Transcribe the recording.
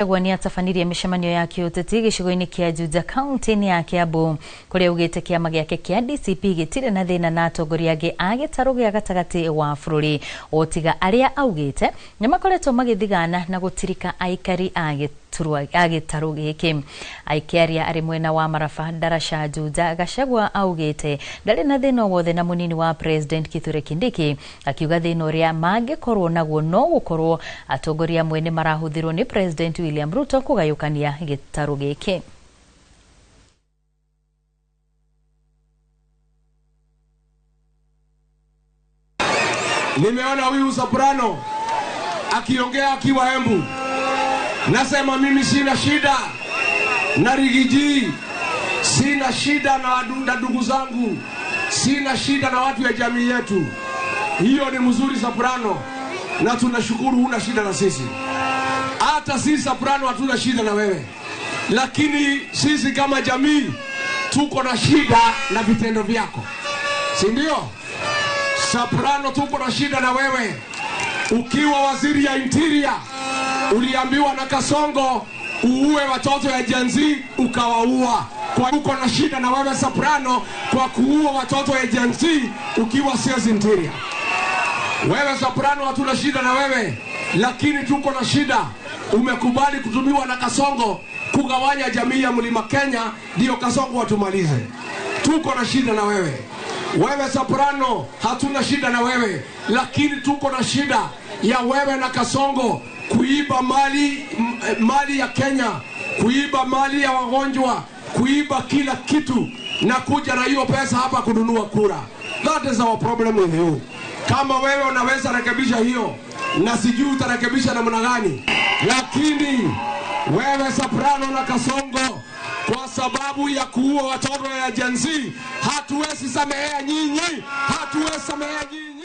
Gachagua nĩatabanirie mĩcemanio ya kĩũteti gĩcigo-inĩ kĩa Juja kaunti-inĩ ya Kiambu kũrĩa augĩte kĩama gĩake kĩa DCP gĩtirĩ na thĩna na atongoria angĩ a gĩtarũ gĩa gatagatĩ wa bũrũri o tiga arĩa augĩte nĩmakoretwo magĩthigana na gũtirika aikari a gĩtarũ gĩkĩ. Akĩaria arĩ mwena wa Maraba Ndarasha Juja, Gachagua augĩte ndarĩ na thĩna o wothe na mũnini wa President Kithure Kindiki, akiuga thĩna ũrĩa mangĩkorwo naguo no gũkorwo atongoria amwe nĩ marahũthĩrwo nĩ President William Ruto kũgayũkania gĩtarũ gĩkĩ. Nimeona huyu Soprano akiongea akiwa Embu. Nasema mimi sina shida na Rigiji, sina shida na ndugu zangu, sina shida na watu ya jamii yetu. Hiyo ni mzuri Soprano, na tunashukuru huna shida na sisi. Hata sisi Soprano hatuna shida na wewe, lakini sisi kama jamii tuko na shida na vitendo vyako, si ndio? Soprano, tuko na shida na wewe. Ukiwa waziri ya interior uliambiwa na Kasongo uue watoto ya Gen Z, ukawaua. Kwa uko na shida na wewe Soprano kwa kuua watoto ya Gen Z ukiwa CS Interior. Wewe Soprano, hatuna shida na wewe, lakini tuko na shida. Umekubali kutumiwa na Kasongo kugawanya jamii ya Mlima Kenya, ndio Kasongo watumalize. Tuko na shida na wewe. Wewe Soprano, hatuna shida na wewe, lakini tuko na shida ya wewe na Kasongo kuiba mali ya Kenya, kuiba mali ya wagonjwa, kuiba kila kitu na kuja na hiyo pesa hapa kununua kura. That is our problem with you. Kama wewe unaweza rekebisha hiyo, na sijui utarekebisha namna gani, lakini wewe Soprano na Kasongo, kwa sababu ya kuua watoto ya Gen Z, hatuwezi samehea nyinyi, hatuwezi samehea nyinyi.